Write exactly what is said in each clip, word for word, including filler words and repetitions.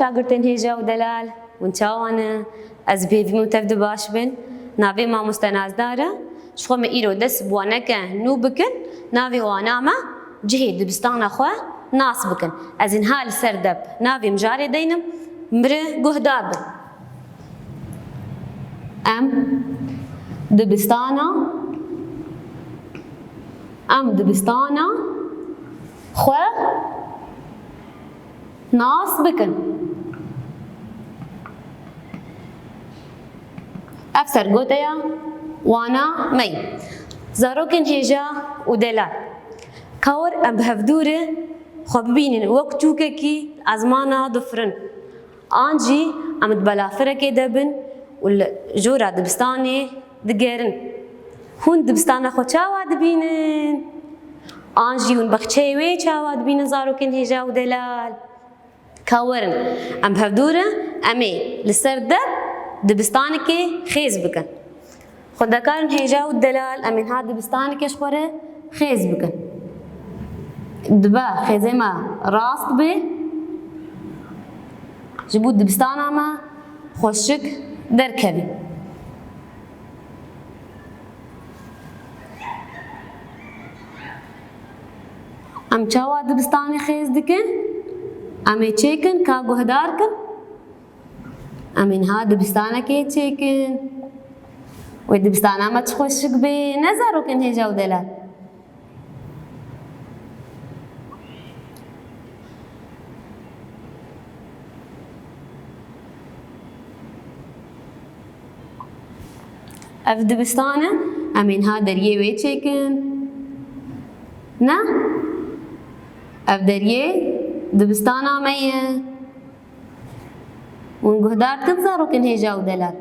Şagirtên hêja û delal, hûn çawa ne? Ez bi hêvî me tev di baş bin. Navê mamoste Nazdar e. Ji xwe me îro dest bi waneke nû bikin. Navê wana me cihê dibistana xwe nas bikin. Ez ê niha li ser dep navê mijarê deynim. Mire guhdar bin. Em dibistana, em dibistana xwe nas bikin. Ev sergoteya wana me ye. Zarokên hêja û delal, ka wer em bi hevdû re xwe bibînin wek çûkekî ezmana difirin. An jî em di belafirekê de bin û li jora dibistanê digerin. Hûn dibistana xwe çawa dibînin? An jî hûn baxçeyê wê çawa dibînin, zarokên hêja û delal? Ka werin, em bi hevdû re em ê li ser dep dibistanekê xêz bikin. Xwendekarên hêja û delal, em ê niha dibistanekê ji xwe re xêz bikin. Dibe xêzê me rast be, ji bo dibistana me xweşik derkeve. Em çawa dibistanê xêz dikin? Em ê çêkin, ka guhdar kin. Em ê niha dibistanekê çêkin. Wê dibistana me çi xweşik bê, ne zarokên hêja û delal? Ev dibistan e, em ê niha deriyê wê çêkin. Ne? Ev deriyê dibistana me ye. Hûn guhdar dikin, zarokên hêja û delal?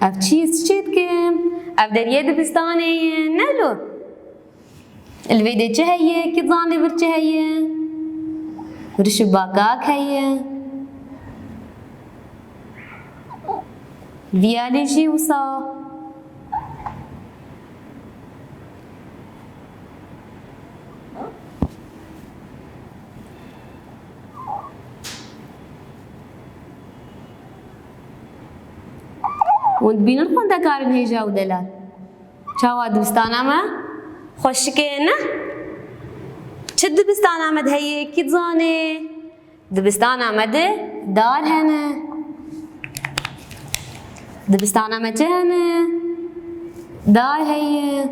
Ev çi ye, çi çê dikim? Ev deriyê dibistanê ye, ne lo? Li vê de çi heye? Kî zanê vir çi heye? Vir şibakak heye. Vî alî jî wisa. Hûn dibînin xwendekarên hêja û delal? Çawa dibistana me xweşik e, ne? Çi dibistana me de heye, kî dizane? Dibistana me de dar hene. Dibistana me çi hene? Dar heye.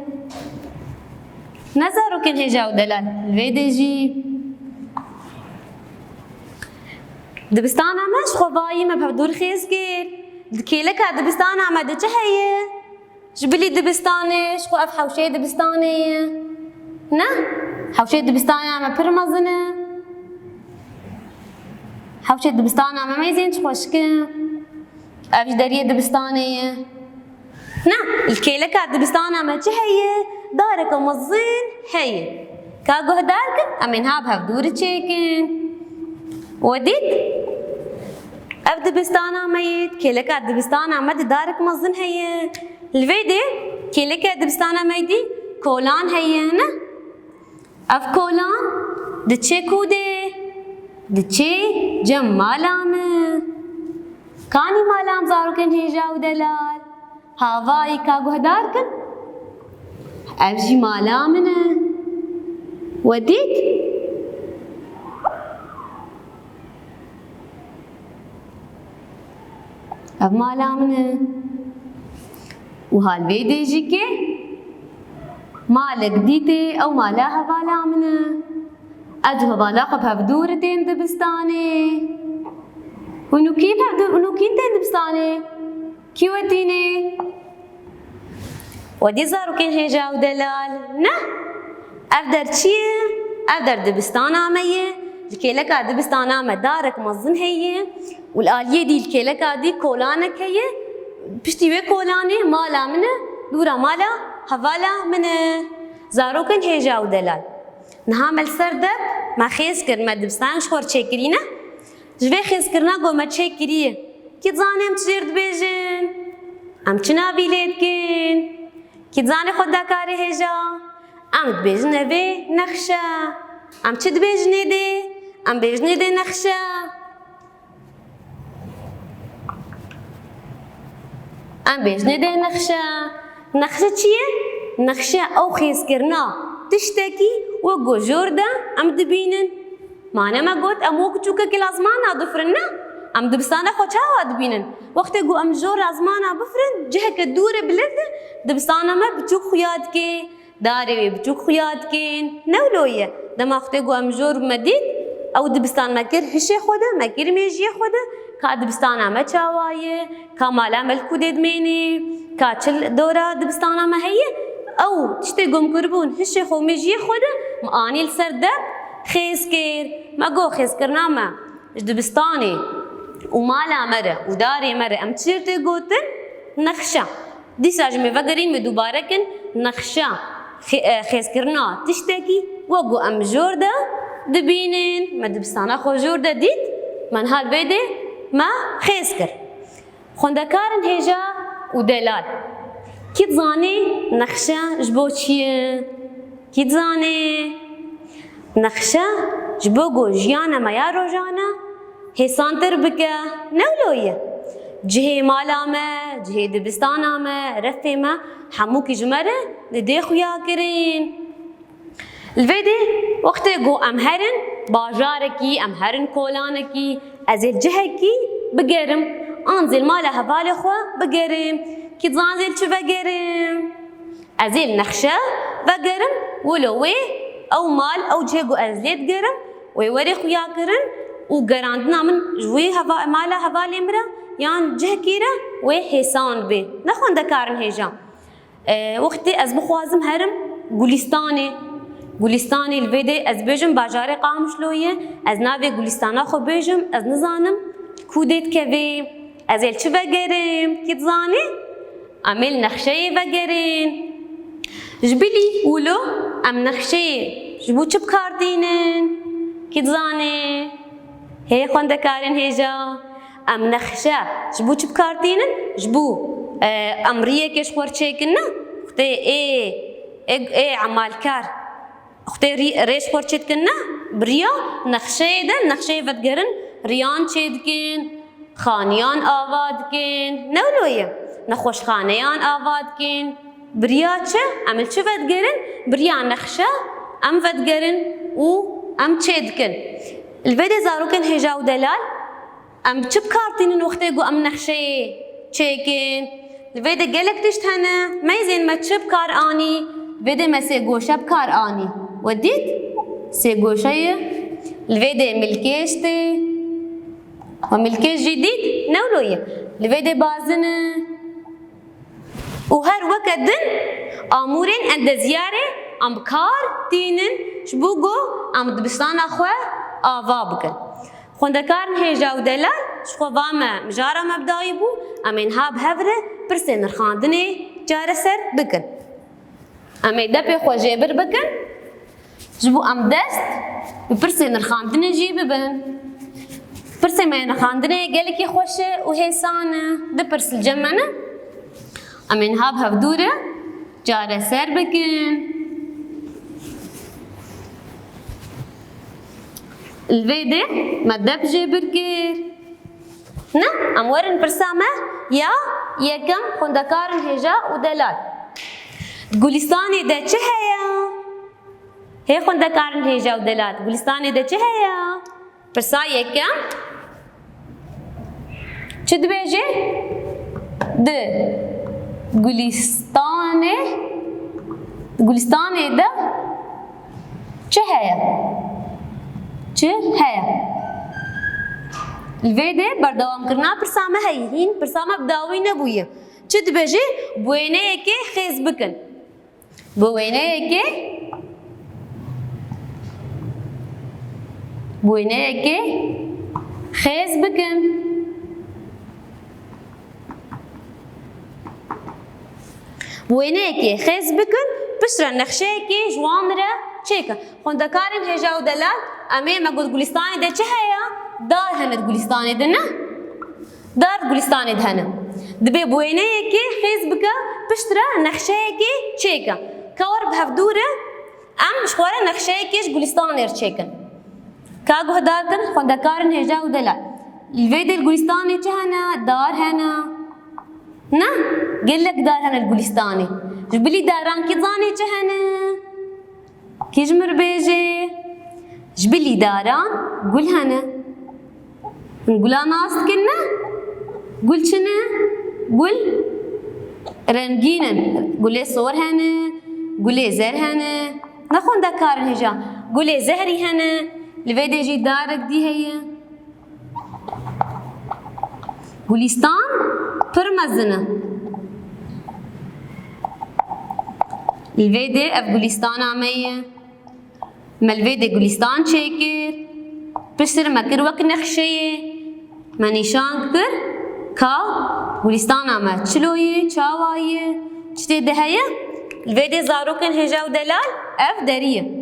Ne zarokên hêja û delal, li vê de jî. Dibistana me ji xwe vayî me bi hevdû re xêz kir. Di kêleka dibistana me de çi heye? Ji bilî dibistanê, ji xwe ev hewşeyê dibistanê ye. Ne? Hewşeyê dibistana me pir mezin e. Hewşê dibistana me mêzên çi xweşik e. Ev ji deriyê dibistanê ye. Ne, li kêleka dibistana me çi heye? Dareke mezin heye. Ka guhdar kin, em ê niha bi hevdû re çêkin. We dît? Ev dibistana me ye, kêleka dibistana me de darek mezin heye. Li vê de kêleke dibistana me dî kolan heye, ne? Ev kolan diçe ku de? Diçe cem mala me. Kanî mala me, zarokên hêja û delal? Havayî, ka guhdar kin. Ev jî mala min e. We dît? Ev mala min e. Û hal vê dê jî kê? Malek dîtê, ew mala hevala min e. Ez û hevala xwe bi hevdû re tên dibistanê. Hûn û kî bi hevdû, hûn û kî tên dibistanê? Kî we tînê? We dî, zarokên hêja û delal, ne? Ev der çi ye? Ev der dibistana me ye. Li kêleka dibistana me darek mezin heye û li aliyê dî, li kêleka dî kolanek heye. Piştî wê kolanê mala min e, dûra mala hevala min e. Zarokên hêja û delal, niha me li ser dep me xêz kir, me dibistan ji xwe re çêkirî, ne? Ji vê xêzkirina ku me çêkiriye, kî dizane em çi jê re dibêjin? Em çi navî lê dikin? Kî dizane xwendekarê hêja? Em dibêjin ev ê nexş e. Em çi dibêjinê dê? Em bêjinê dê nexşe. Em bêjinê dê nexşe. Nexşe çi ye? Nexşe ew xêzkirina tiştekî wek ku jor de em dibînin. Ma ne me got em wek çûkekî li ezmana difrin, ne? Em dibistana xwe çawa dibînin? Wextê ku em jor li ezmana bifrin, ciheke dûr ê bilind e, dibistana me biçûk xuya dike. Darê wê biçûk xuya dikin. Ne wilo ye. Dema wextê ku em jor me dît, ew dibistan me kir hişê xwe de, me kir mêjiyê xwe de, ka dibistana me çawa ye, ka mala me li ku dê dimêne, ka çi li dora dibistana me heye. Ew tiştê ku em kiribûn hişê xwe û mêjiyê xwe de, me anî li ser dep xêz kir. Me got xêzkirina me ji dibistanê û mala me re û darê me re em çi tê gotin? Nexşe. Dîsa jî me vegerîn, me dubare kin, nexşe xê-, e, xêzkirina tiştekî wek ku em jor de dibînin. Me dibistana xwe jor de dît, me niha li vê dê me xêz kir. Xwendekarên hêja û delal. Kî dizanî nexşe ji bo çi ye? Kî dizanî? Nexşe ji bo ku jiyana me ya rojane hêsantir bike. Ne wilo ye. Cihê mala me, cihê dibistana me, refê me, hemûkî ji me re didê xuya kirin. Li vê dê wextê ku em herin bajarekî, em herin kolanekî, ez ê li cihekî bigerim, an zê li mala hevalê xwe bigerim, kî dizan zê li çi vegerim. Ez ê li nexşe vegerim, wilo wê ew mal, ew cihê ku ez lê digerim, wê werê xuya kirin û gerandina min ji wî heva-, mala hevalê min re yan cihekî re wê hêsan bê. Ne xwendekarên hêja. E, wextê ez bixwazim herim Gulistanê. Gulistanê li vê dê ez bêjim bajarê Qamişlo ye. Ez navê Gulistana xwe bêjim, ez nizanim ku dê dikevê. Ez ê li çi vegerim? Kî dizanî? Em ê li nexşeyê vegerin. Ji bilî wilo em nexşeyê ji bo çi bi kar tînin? Kî dizanê? Hê xwendekarên hêja, em nexşe ji bo çi bi kar tînin? Ji bo, e, em riyekê ji xwe re çêkin, ne? Wextê ê, ê, ê emalkar, wextê rî-, rê ji xwe re çêdikin, ne? Bi riya nexşeyê de, nexşeyê vedigerin, riyan çêdikin. Xaniyan ava dikin, ne wilo ye? Nexweşxaneyan ava dikin. Bi riya çi? Em li çi vedigerin? Bi riya nexşe em vedigerin û em çêdikin. Li vê dê zarokên hêja û delal, em bi çi bi kar tînin wextê ku em nexşeyê çêkin? Li vê dê gelek tişt hene. Meyzên me çi bi kar anî? Li vê dê me sê goşe bi kar anî. We dît? Sê goşe ye. Li vê dê milkêş tê. Xwe milkê jî dît, ne wilo ye. Li vê dê bazin e. Û her weke din amûrên endezyarê em bi kar tînin ji bo ku em dibistana xwe ava bikin. Xwendekarên hêja û delal ji xwe va me mijara me bi dawî bû, em ê niha bi hev re pirsên nirxandinê çareser bikin. Em ê depê xwe jêbir bikin, ji bo em dest bi pirsê nirxandinê jî bibin. Pirsê me yê nirxandinê gelekî xweş e û hêsan e. Du pirs li cem me ne. Em ê niha bi hevdû re çareser bikin. Li vê dê me dep jêbir kir. Ne, em werin pirsa me ya yekem, xwendekarên hêja û delal. Di Gulistanê de çi heye? Hê xwendekarên hêja û delal, Gulistanê de çi heye? Pirsa yekem çi dibêje? Di Gulistanê, Gulistanê de çi heye? Çi heye? Li vê dê berdewamkirina pirsa me heye. Hîn pirsa me bi dawî nebûye. Çi dibêje? Bi wêneyekê xêz bikin. Bi wêneyekê, bi wêneyekê xêz bikin. Bi wêneyekê xêz bikin, piştre nexşeyekê ji wan re çêkin. Xwendekarên hêja û delal, em ê me got Gulistanê de çi heye? Dar hene di Gulistanê de, ne? Dar di Gulistanê de hene. Dibê bi wêneyekê xêz bike, piştre nexşeyekê çêke. Ka wer bi hevdû re Em ji xwe re nexşeyekê ji Gulistanê re çêkin. Ka guhdar kin, xwendekarên hêja û delal. Li vê dê li Gulistanê çi hene? Dar hene? Ne? Gelek dar hene li Gulistanê. Ji bilî daran kî zanê çi hene? Kî ji min re bêje? Ji bilî daran gul hene. Hûn gula nas dikin, ne? Gul çi ne? Gul rengîn in. Gulê sor hene, gulê zer hene. Ne xwendekarên hêja. Gulê zehrî hene. Li vê dê jî darek dî heye. Gulîstan pir mezin e. Li vê dê ev gulîstana me ye. Me li vê dê gulîstan çêkir. Piştre me kir wek nexşeyê. Me nîşan kir ka gulîstana me çilo ye, çawa ye, çi tê de heye. Li vê dê zarokên hêja û delal ev derî ye.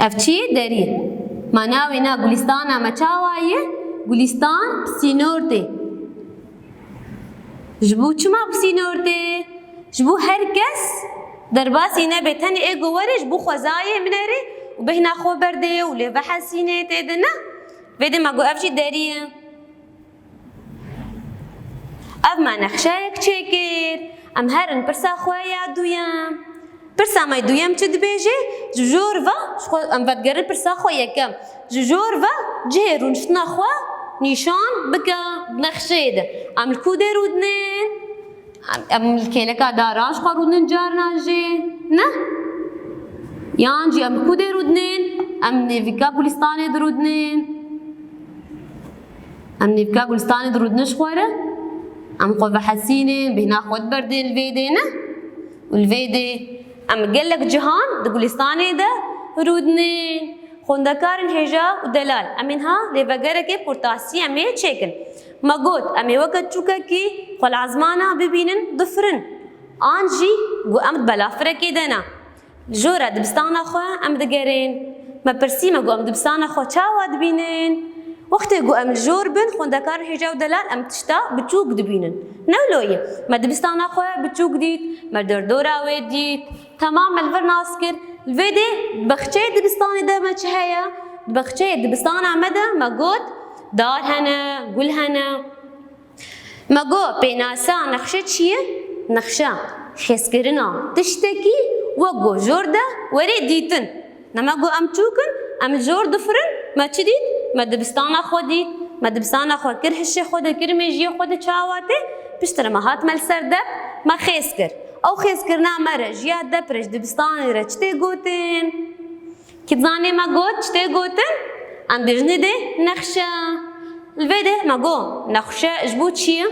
Ev çi ye? Derî ye. Ma navê na gulîstana me çawa ye? Gulîstan bi sînor tê. Ji bo çima bi sînor tê? Ji bo her kes derbasî nebe, tenê ê ku were ji bo xwezayê binere û bêhna xwe berdê û lê vehesînê tê de ne. Vê dê me got ev jî derî ye. Ev me nexşeyek çêkir. Em herin pirsa xwe ya duyem. Pirsa me duyem çi dibêje? Ji jor ve, ji xwe, em vedigerin pirsa xwe yekem. Ji jor ve cihê rûniştina xwe nîşan bike nexşeyê de. Em li ku dê rûdinin? Em, em li kêleka daran ji xwe rûdinin carnan jî. Ne? Yan jî em li ku dê rûdinin? Em nêvîka Gulistanê dirûdinin. Em nêvka Gulistanê dirûdin ji xwe re. Em xwe vehesînin, bêhna xwe diberdin li vê dê ne. Û li vê dê em gelek cihan di Gulistanê de rûdinin. Xwendekarên hêja û delal, em ên ha lêvegerekê portasî em ê çêkin. Me got, em ê weke çûkekî xwe li ezmana bibînin difirin. An jî ku em di belafirekê de ne. Li jor re dibistana xwe em digerin. Me pirsî, me got, em dibistana xwe çawa dibînin? Wextê ku em li jor bin, xwendekarên hêja û delal em tişta biçûk dibînin. Ne wilo ye. Me dibistana xwe biçûk dît, me derdora wê dît. Temam me li vir nas kir. Li vê dê baxçeyê dibistanê de me çi heye? Di baxçeyê dibistana me de me got, dar hene, gul hene. Me got, pênasa nexşe çi ye? Nexşe xêzkirina tiştekî wek ku jor de were dîtin. Ne me got em çûk in, em li jor difirin, me çi dît? Me dibistana xwe dît, me dibistana xwe kir hişê xwe de, kir mêjiyê xwe de çawa tê, piştre me hat me li ser dep, me xêz kir. Ew xêzkirina me re ji ya dep re ji dibistanê re çi tê gotin? Kî zanê me got, çi tê gotin? Em bêjinê dê nexşe. Li vê dê me got, nexşe ji bo çi ye?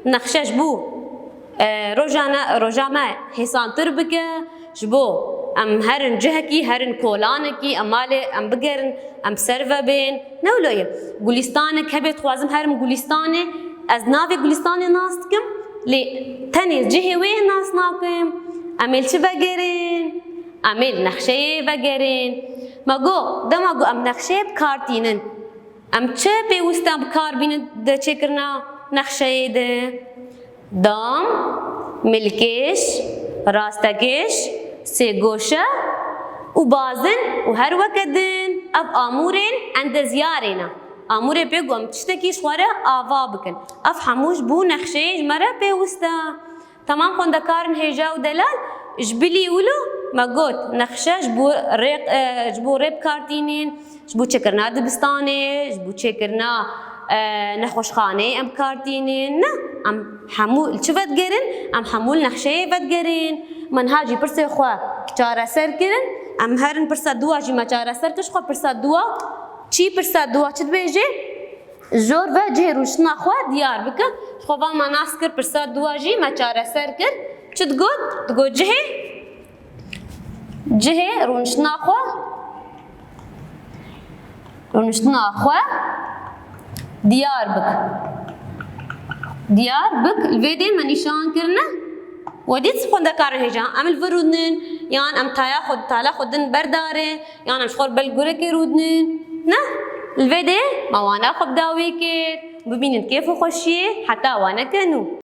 Nexşe ji bo, e, roja ne, roja me hêsantir bike, ji bo em herin cihekî, herin kolanekî, em malê em bigerin, em ser ve bên. Ne wilo ye. Gulistanek hebe, dixwazim herim gulistanê, ez navê gulistanê nas dikim, lê tenê cihê wê nas nakim. Em ê li çi vegerin? Em ê li nexşeyê vegerin. Me got, dema ku em nexşeyê bi kar tînin, em çi pêwist e bi kar bînin di çêkirina nexşeyê de? Dam, milkêş, rastekêş, sêgoşe û bazin û her weke din. Ev amûrên endezyarê ne. Amûrê pê ku em tiştekî ji xwe re ava bikin. Ev hemû ji bo nexşeyê ji me re pêwist e. Temam xwendekarên hêja û delal, ji bilî wilo me got, nexşe ji bo rê, e, ji bo rê bi kar tînin, ji bo çêkirina dibistanê, ji bo çêkirina, e, nexweşxaneyê em bi kar tînin. Ne, em hemû li çi vedigerin? Em hemû li nexşeyê vedigerin. Me niha jî pirsê xwe çareser kirin. Em herin pirsa dûa jî me çareser kir, ji xwe pirsa dûa çi, pirsa dûa çi dibêje? Jor ve cihê rûniştina xwe diyar bike. Ji xwe van me nas kir, pirsa dûa jî me çareser kir. Çi digot? Digot cihê, cihê rûniştina xwe, rûniştina xwe diyar bik. Diyar bik, li vê dê me nîşan kirine. We dît xwendekarên hêja, em li vir rûdinin, yan em taya xwe, tala xwe din berdare, yan em ji xwe re ber gurekê rûdinin. Ne? Li vê dê me wana xwe bi dawî kir. Bibînin kêf û xweşiyê heta waneke nû.